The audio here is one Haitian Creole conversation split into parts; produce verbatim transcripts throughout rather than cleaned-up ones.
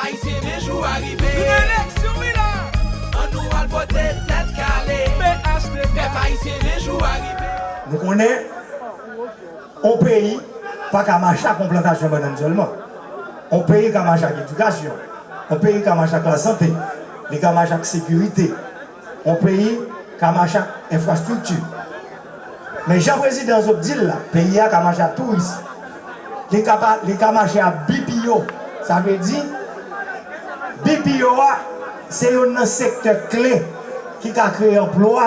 Ayisyen, men jou a rive. Eleksyon, wi la. Ann nou al vote tèt kale. P H T K. Pèp ayisyen, men jou a rive. Nou konnen, yon peyi pa ka mache ak yon plantasyon bannann sèlman. Yon peyi ka mache ak edikasyon. Yon peyi ka mache ak lasante. Li ka mache ak sekirite. Yon peyi ka mache ak enfrastrikti. Men jan prezidan an sot di l la, peyi a ka mache ak touris. Li ka pa, li ka mache ak B P O. Sa vle di, B P O a, se youn nan sektè kle ki ka kreye anplwa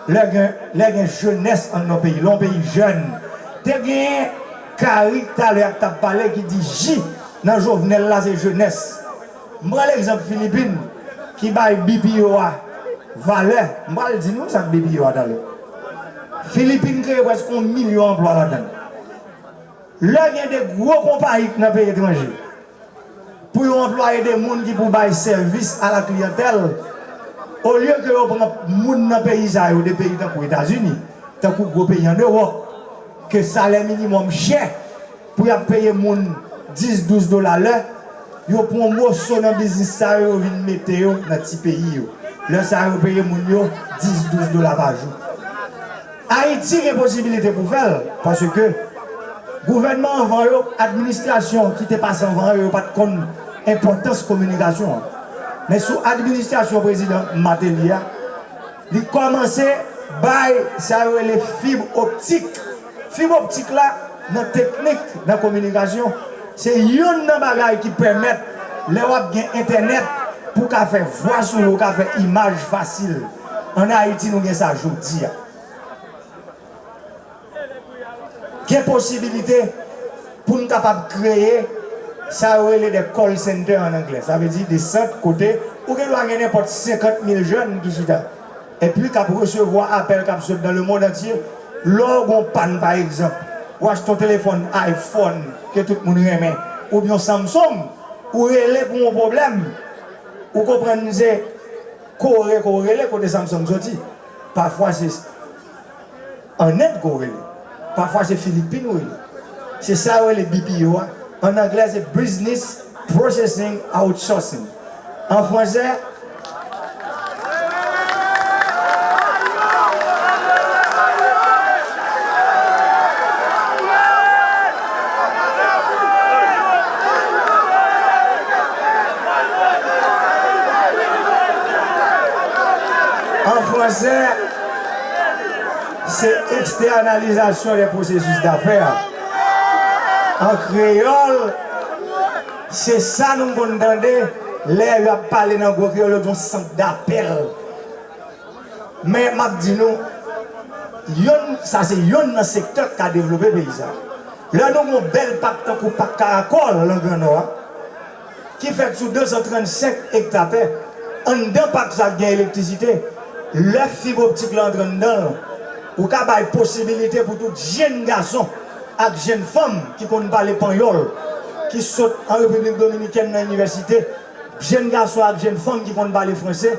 lè gen, lè gen jenès anndan yon peyi. Lè yon peyi jèn. Te genyen Karik talè a k t ap pale ki di J nan Jovenel la se jenès. M pran legzanp Filipin ki bay B P O a valè. M pral di nou sa k B P O a talè. Filipin kreye prèske yon milyon anplwa ladan l. Lè gen de gwo konpayi k nan peyi etranje, pou yo anplwaye de moun ki pou bay sèvis a la kliyantèl, olye ke yo pran moun nan peyi sa yo, de peyi tankou Etazini, tankou gwo peyi an Ewòp, ke salè minimòm chè, pou y ap peye moun dis, douz dola lè, yo pran yon moso nan biznis sa yo, yo vin mete yo nan ti peyi yo. Lè sa yo peye moun yo dis, douz dola pa jou. Ayiti gen posibilite pou fè l, paske gouvènman anvan yo, administrasyon ki te pase anvan yo, yo pa t konn enpòtans kominikasyon an. Men sou administrasyon prezidan Martelly a, li kòmanse bay sa yo rele fib optik. Fib optik la, nan teknik, nan kominikasyon, se youn nan bagay ki pèmèt, lè w ap gen entènèt, pou w ka fè vwa sou ou, ou ka fè imaj fasil. Ann Ayiti, nou gen sa jodi a. Gen posibilite pou n kapab kreye sa yo rele de call center an anglè. Sa vle di de sant kote ou gen dwa gen nenpòt senkant mil jèn ki chita, epi k ap resevwa apèl k ap sot nan lemonn antye. Lè w gen yon pàn, pa egzanp, ou achte yon telefòn iPhone ke tout moun renmen, oubyen yon Samsung, ou rele pou yon pwoblèm, ou konprann se Kore ke w rele, kote Samsung soti. Pafwa se ann End ke w rele. Pafwa se Filipin ou rele. Se sa yo rele B P O a. Ann anglè se Business Processing Outsourcing. An fransè, an fransè, se externalisation des processus d'affaires. An kreyòl, se sa nou konn tande lè y ap pale nan gwo kreyòl, yo di yon sant dapèl. Men m ap di nou, yonn, sa se yonn nan sektè k ka devlope peyi sa. Lè nou gen yon bèl pak tankou pak Karakòl nan Gran Nò a, ki fèt sou de san trannsenk ekta tè, anndan pak sa gen elektrisite, lè fib optik la antre anndan l, ou ka bay posibilite pou tout jenn gason ak jenn fanm ki konn pale panyòl, ki sot an Repiblik Dominikèn nan inivèsite, jenn gason ak jenn fanm ki konn pale franse,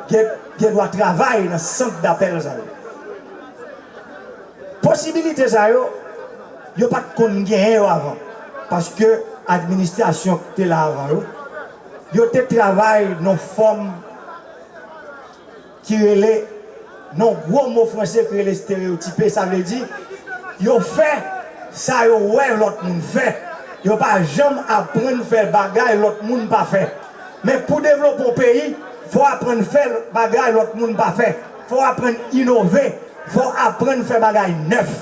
gen, gen dwa travay nan sant dapèl sa yo. Posibilite sa yo, yo pa t konn genyen yo avan, paske administrasyon ki te la avan yo, yo te travay nan fòm ki rele, nan gwo mo franse ki rele stereyotipe, sa vle di, yo fè sa yo wè lòt moun fè. Yo pa janm aprann fè bagay lòt moun pa fè. Men pou devlope yon peyi, fò w aprann fè bagay lòt moun pa fè. Fò w aprann inove. Fò w aprann fè bagay nèf.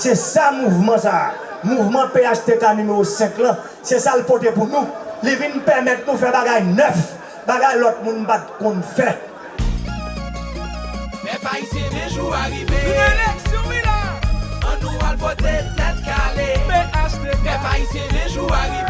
Se sa mouvman sa a. Mouvman P H T K nimewo senk lan, se sa l pote pou nou. Li vin pèmèt nou fè bagay nèf, bagay lòt moun pa t konn fè. Pèp ayisyen, men jou a rive. Eleksyon, wi la. Ann nou al vote tèt kale. P H T K. Pèp ayisyen, men jou a rive.